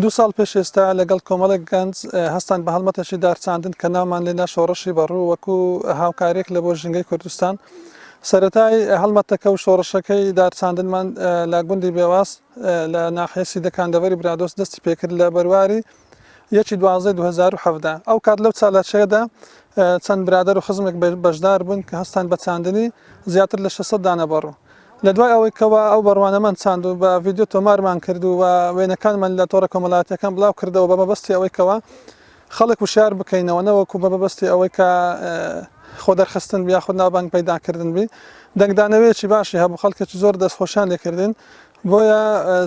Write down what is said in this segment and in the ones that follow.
دوو ساڵ پێش ئێستا لەگەڵ کۆمەڵێک گەنج هەستان بە هەڵمەتێکی دارچاندن کە ناومان لێنا شۆڕشی بەڕوو وەکو هاوکاریەک لە بۆ ژینگەی کوردستان. سەرەتای هەڵمەتەکە و شۆڕشەکەی دارچاندنمان لە گوندی بێواس لە ناحیەی سیدەکان دەڤەری برادۆست دەستی پێکرد لە بەرواری یەکی دوازدەی 2017. ئەو کات لەو چالاکییەدا چەند برادەر و خزمێک بەشدار بوون کە هەستان بە چاندنی زیاتر لە 600 دانە بەڕوو. لە دوای ئەوەی کەوا ئەو بەڕوانەمان چاند و بە ڤیدیۆ تۆمارمان کرد و وێنەکانمان لە تۆڕە کۆمەڵایەتیەکان بڵاو کردەوە بە مەبەستی ئەوەی کەوا خەڵک وشیار بکەینەوە نەوەکو بە مەبەستی ئەوەی کە خۆ دەرخستن بی یاخود ناوبانگ پەیداکردن بی دەنگدانەوەیەکی باشی هەبوو خەڵکێکی زۆر دەستخۆشیان لێکردین بۆیە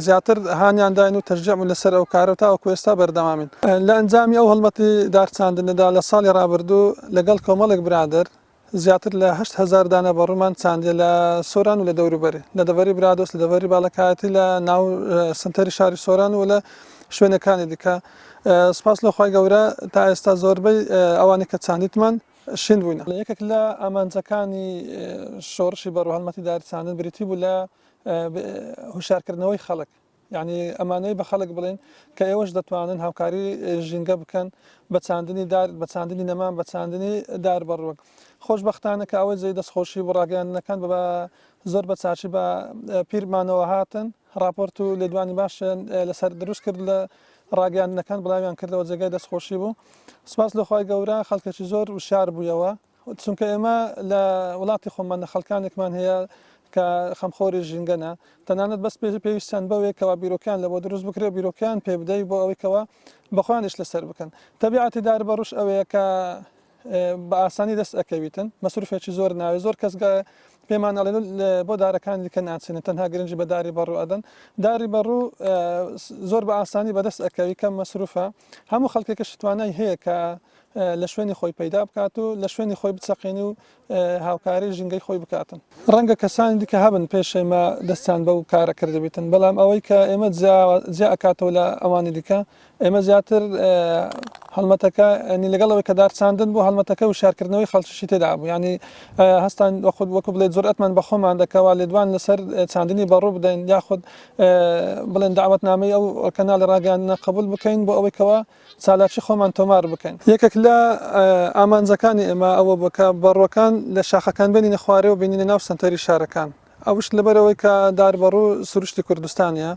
زیاتر هانیان داین و تەشجیع بوون لەسەر ئەو کارە و تاوەکو ئێستا بەردەوامین. لە ئەنجامی ئەو هەڵمەتی دارچاندنەدا لە ساڵی ڕابردوو لەگەڵ کۆمەڵێک برادەر زیاتر لە 8000 دانە بەڕوومان چاندیە لە سۆران و لە دەوروبەری، لە دەڤەری برادۆست، لە دەڤەری باڵەکایەتی، لە ناو سەنتەری شاری سۆران و لە شوێنەکانی دیکە. سوپاس لۆ خوای گەورە تا ئێستا زۆربەی ئەوانەی کە چاندیتمان شین بووینە. یەکێک لە ئامانجەکانی شۆڕشی بەڕوو هەڵمەتی دارچاندن بریتی بوو لە هوشیارکردنەوەی خەڵک. یانی ئەمانەی بە خەڵک بڵێن کە ئێوەش دەتوانن هاوکاری ژینگە بکەن بە چاندنی دار بە چاندنی نەمام بە چاندنی دار بەڕووەک خۆشبەختانە کە ئەوەی جێی دەستخۆشی بوو ڕاگەیاندنەکان بە زۆر بە چاکی بە پیرمانەوە هاتن ڕاپۆرت و لێدوانی باشیان لەسەر دروست کرد لە ڕاگەیاندنەکان بڵاویان کردەوە جێگای دەستخۆشی بوو سپاس لە خوای گەورە خەڵکێکی زۆر وشیار بوویەوە چونکە ئێمە لە وڵاتی خۆمان خەڵکانێکمان هەیە کە خەمخۆری ژینگەنە تەنانەت بەس پێویستیان بەوەیە کەوا بیرۆکەیان لە بۆ دروست بکرێ و بیرۆکەیان پێ بدەی بۆ ئەوەی کەوا بەخۆیان ئیش لەسەر بکەن تەبیعەتی دار بەڕوش ئەوەیە کە بە ئاسانی دەست ئەکەویتن مەسروفێکی زۆر ناوێ زۆر کەس پێمان ئەڵێن بۆ دارەکانی دیکە ناچنن تەنها گرنگی بە داری بەڕوو ئەدەن داری بەڕوو زۆر بە ئاسانی بەدەست ئەکەوی کەم مەسروفە هەموو خەڵکێکش توانای هەیە کە لە شوێنی خۆی پەیدا بکات و لە شوێنی خۆی بچەقێنی و هاوکاری ژینگەی خۆی بکاتن. ڕەنگە کەسانی دیکە هەبن پێش ئێمە دەستیان بەو کارە کردبیتن، بەڵام ئەوەی کە ئێمە جیا ئەکاتەوە لە ئەوانی دیکە، ئێمە زیاتر هەڵمەتەکە ینی لەگەڵ ئەوەی کە دارچاندن بوو، هەڵمەتەکە وشیارکردنەوەی خەڵکیشی تێدا بوو، یانی هەستان وەخود وەکو بڵێ جورئەتمان بە خۆمان دەکەوە لێدوان لەسەر چاندنی بەڕوو بدەین یاخود بڵێن دەعوەتنامەی ئەو کەناڵی ڕاگەیاندنە قبوڵ بکەین بۆ ئەوەی کەوا چالاکی خۆمان تۆمار بکەین. یەکێک لە ئامانجەکانی ئێمە ئەوە بووە کە بەڕووەکان لە شاخەکان بێنینە خوارێ و بینینە ناو سەنتەری شارەکان. ئەوش لەبەرئەوەی کە دار بەڕوو سروشتی کوردستانە.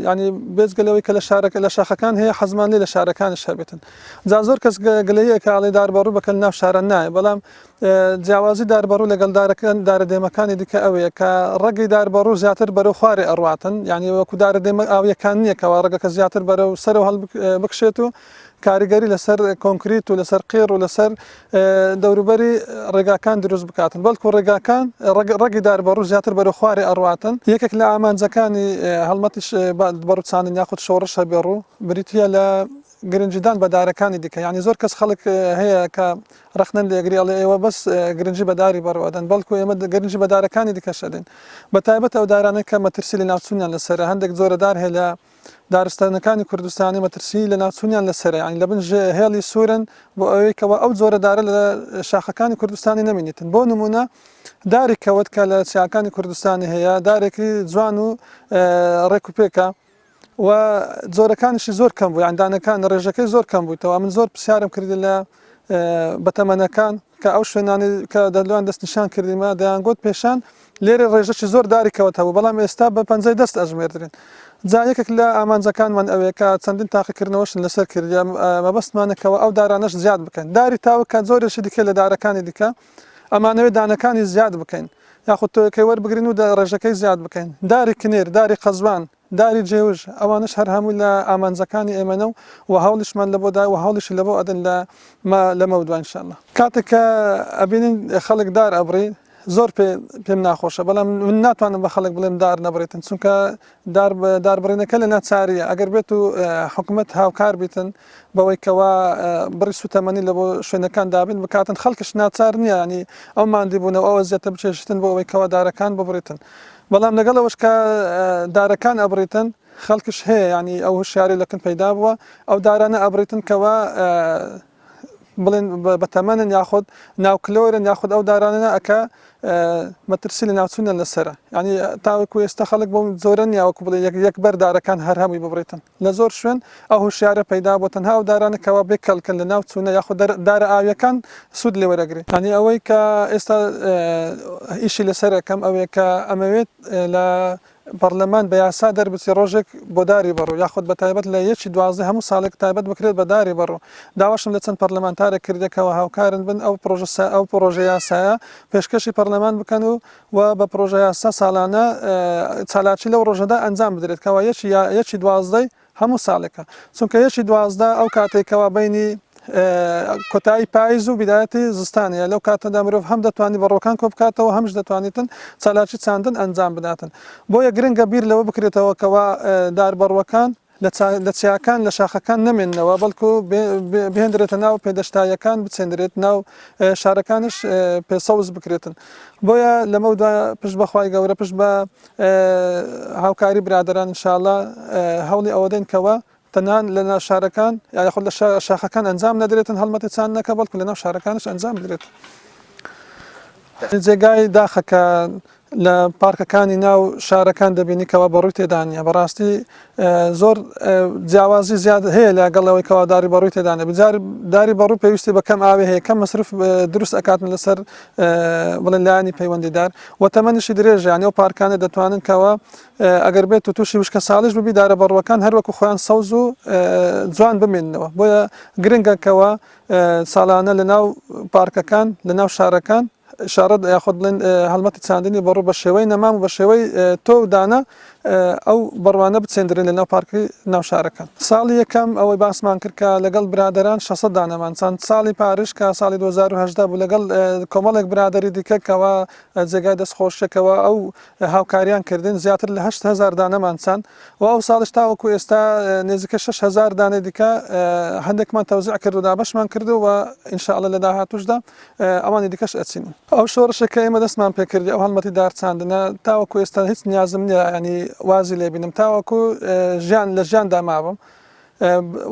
یانی بێجگە لەوەی کە لە شارەکە لە شاخەکان هەیە حەزمان لێ لە شارەکانیش هەبێتن. جا زۆر کەس گلەیی ئەکا ئەڵێ دار بەڕوو بەکەل ناو شاران نایە بەڵام جیاوازی دار بەڕوو لەگەڵ دارەکان دارە دێمەکانی دیکە ئەوەیە کە ڕەگی دار بەڕوو زیاتر بەرەو خوارێ ئەڕواتن یعنی وەکو دارە دێمە ئاویەکان نییە کەوا ڕەگەکە زیاتر بەرەو سەرەوە هەڵبکشێت و کاریگەری لەسەر کۆنکریت و لەسەر قێڕ و لەسەر دەوروبەری ڕێگاکان دروست بکاتن بەڵکو ڕێگاکان ڕەگی دار بەڕوو زیاتر بەرەو خوارێ ئەڕواتن یەکێک لە ئامانجەکانی هەڵمەتی بەڕوچاندن یاخود شۆڕش هەبێڕوو بریتییە لە گرنگیدان بە دارەکانی دیکە یعنی زۆر کەس خەڵک هەیە کە ڕەخنەم لێگری ئەڵێ ئێوە بەس گرنگی بە داری بەڕوو ئەدەن بەڵکو ئێمە گرنگی بە دارەکانی دیکەش ئەدەین بە تایبەت ئەو دارانەی کە مەترسی لەناوچوونیان لەسەرە هەندێک جۆرە دار هەیە لە دارستانەکانی کوردستانی مەترسی لەناوچوونیان لەسەرە یانی لە بن هێڵی سوورن بۆ ئەوەی کەوا ئەو جۆرە دارە لە شاخەکانی کوردستانی نەمینیتن بۆ نمونە داری کەوت کە لە چیاکانی کوردستانی هەیە دارێکی جوان و ڕێک و پێکە و جۆرەکانیشی زۆر کەم بوو یان دانەکان ڕێژەکەی زۆر کەم بوویتەوە من زۆر پرسیارم کردی لە بەتەمەنەکان کە ئەو شوێنانی کە دەلوان دەستنیشان کردیمە دەیانگوت پێشان لێرە ڕێژەکی زۆر داری کەوت هەبوو بەڵام ئێستا بە پەنجەی دەست ئەژمێردرێن جا یەکێک لە ئامانجەکانمان ئەوەیە کە چەندین تاقیکردنەوەشن لەسەر کردیە مەبەستمانە کەەوە ئەو دارانەش زیاد بکەن داری تاوک کە زۆرێکی دیکە لە دارەکانی دیکە ئەمانەوێت دانەکانی زیاد بکەین یاخود تۆیەکەی وەربگرین و ڕێژەکەی زیاد بکەین داری کنێر داری قەزوان داری جێوژ، ئەوانەش هەر هەمووی لە ئامانجەکانی ئێمەنە و و هەوڵیشمان لەبۆ دا و هەوڵیشی لەبۆ ئەدەن لە مە لەمەودوا ان شاء اللە. کاتێک کە ئەبینین خەڵک دار ئەبڕی زۆر پێ پێم ناخۆشە بەڵام من ناتوانم بە خەڵک بڵێم دار نەبڕیتن چونکە دار دار بڕینەکە لە ناچاریە ئەگەر بێت و حکومەت هاوکار بیتن بەوەی کەوا بڕی سوتەمەنی لە بۆ شوێنەکان دابین بکاتن خەڵکش ناچار نییە ینی ئەو ماندی بوونەوە ئەو ئەزیەتە بچێژتن بۆ ئەوەی کەوا دارەکان ببڕیتن بەڵام لەگەڵ ئەوەش کە دارەکان ئەبڕیتن خەڵکش هەیە یانی ئەو هوشیاری لەکن پەیدا بووە ئەو دارانە ئەبڕیتن کەوا بڵێن بەتەمەنن یاخود ناوکلۆرن یاخود ئەو دارانە ئەکە مەترسی لەناوچوونیان لەسەرە یانی تاوەکو ئێستا خەڵک بەو جۆرە نییە وەکو بڵێ یەک یەک بەر دارەکان هەر هەمووی ببڕیتن لە زۆر شوێن ئەو هۆشیارە پەیدا بووە تەنها ئەو دارانە کەوا بێ کەڵکن لەناو چوونە یاخود دارە ئاویەکان سوود لێ وەرەگری یانی ئەوەی کە ئێستا ئیشی لەسەر ئەکەم ئەوەیە کە ئەمەوێت لە پەڕلەمان بە یاسا دەربچێت ڕۆژێک بۆ داری بەڕوو یاخود بە تایبەت لە یەکی دوازدەی هەموو ساڵێک تایبەت بکرێت بە داری بەڕوو داواشم لە چەند پەڕلەمانتارێک کردیە کەوا هاوکارن بن ئەو پڕۆژە ئەو پڕۆژە یاسایە پێشکەشی پەڕلەمان بکەن و و بە پڕۆژە یاسا ساڵانە چالاکی لەو ڕۆژەدا ئەنجام بدرێت کەوا یەکی یەکی دوازدەی هەموو ساڵێکە چونکە یەکی 12 ئەو کاتێک کەوا بینی کۆتایی پایز و بیدایەتی زستانەیە لەو کاتەدا مرۆڤ هەم دەتوانانی بەڕۆکان کۆ بکاتەوە هەمش دەتوانیتن چالاکی چاندن ئەنجام بداتن بۆیە گرنگە بیر لەوە بکرێتەوە کەوا دار بەڕوەکان لە چیاکان لە شاخەکان نەمێننەوە بەڵکو بهێندرێتە ناو پێدەشتایەکان بچێندرێت ناو شارەکانش پێسەوز بکرێتن بۆیە لەمەودا پشت بەخوای گەورە پشت بە هاوکاری برادەران ان شاء اللە هەوڵی ئەوەدەین کەوا تەنها لە ناو شارەکان یاخود لە شاخەکان ئەنجام نەدرێتن هەڵمەتی چاندنەکە بەڵکو لە ناو شارەکانش ئەنجام بدرێت. جێگای داخە کە لە پارکەکانی ناو شارەکان دەبینی کەوا بەڕووی تێدا نییە بەڕاستی زۆر جیاوازی زیاد هەیە لەگەڵ ئەوەی کەوا داری بەڕووی تێدا نەبێت جار داری بەڕوو پێویستی بە کەم ئاوێ هەیە کەم مەسرف دروست ئەکاتن لەسەر بڵێن لایەنی پەیوەندیدار و تەمەنیشی درێژە یانی ئەو پارکانە دەتوانن کەوا ئەگەر بێت و تووشی وشکە ساڵیش ببی دارە بەڕووەکان هەروەکو خۆیان سەوز و جوان بمێننەوە بۆیە گرنگە کەوا ساڵانە لە ناو پارکەکان لە ناو شارەکان شارەت یاخود بڵێن هەڵمەتی چاندنی بەڕوو بە شێوەی نەمام و بە شێوەی تۆ و دانە ئەو بەڕوانە بچێندرێن لە ناو پارکی ناو شارەکان. ساڵی یەکەم ئەوەی باسمان کرد کە لەگەڵ برادەران 600 دانەمان چاند، ساڵی پاریش کە ساڵی 2018 بوو لەگەڵ کۆمەڵێک برادەری دیکە کەوا جێگای دەستخۆشیە کەوا ئەو هاوکاریان کردین زیاتر لە 8000 دانەمان چاند و ئەو ساڵیش تاوەکو ئێستا نێزیکە 6000 دانەی دیکە هەندێکمان تەوزیع کرد و دابەشمان کرد و ان شاء اللە لە داهاتووشدا ئەوانی دیکەش ئەچینن. ئەو شۆڕشە کە ئێمە دەستمان پێکردی ئەو هەڵمەتی دار چاندنە تاوەکو ئێستا هیچ نیازم نییە ینی وازی لێبینم تاوەکو ژیان لە ژیاندا مابم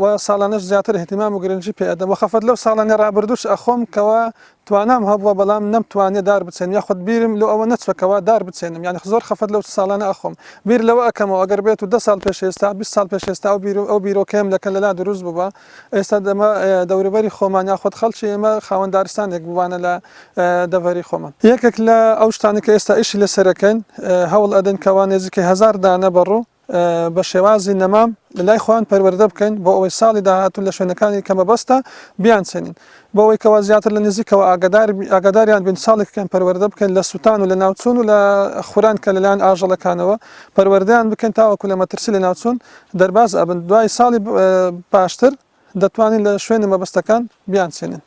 و ساڵانەش زیاتر اهتمام و گرنگی پێ ئەدەم و خەفەت لەو ساڵانەی ڕابردووش ئەخۆم کەوا توانام هەبووە بەڵام نەمتوانیە دار بچێنم یاخود بیرم لۆ ئەوە نەچوە کەوا دار بچێنم یانی زۆر خەفەت لەو ساڵانە ئەخۆم بیر لەوە ئەکەمەوە ئەگەر بێت و دە ساڵ پێش ئێستا 20 ساڵ پێش ئێستا ئەو بیر ئەو بیرۆکەیەم لەکە لەلا دروست بووبا ئێستا دەمە دەوروبەری خۆمان یاخود خەڵکی ئێمە خاوەن دارستانێک بووانە لە دەڤەری خۆمان. یەکێک لە ئەو شتانەی کە ئێستا ئیشی لەسەرەکەین هەوڵ ئەدەین کەوا نێزیکەی هەزار دانە بەڕوو بە شێوازی نەمام لە لای خۆیان پەروەردە بکەین بۆ ئەوەی ساڵی داهاتوو لە شوێنەکانی کە مەبەستە بیانچێنین بۆ ئەوەی کەوا زیاتر لە نزیکەوە ئاگادار ئاگاداریان بین ساڵێکیان پەروەردە بکەین لە سووتان و لە ناوچوون و لە خوران کە لەلایەن ئاژەڵەکانەوە پەروەردەیان بکەین تاوەکو لە مەترسی لە ناوچوون دەرباز ئەبن دوای ساڵی پاشتر دەتوانین لە شوێنی مەبەستەکان بیانچێنین.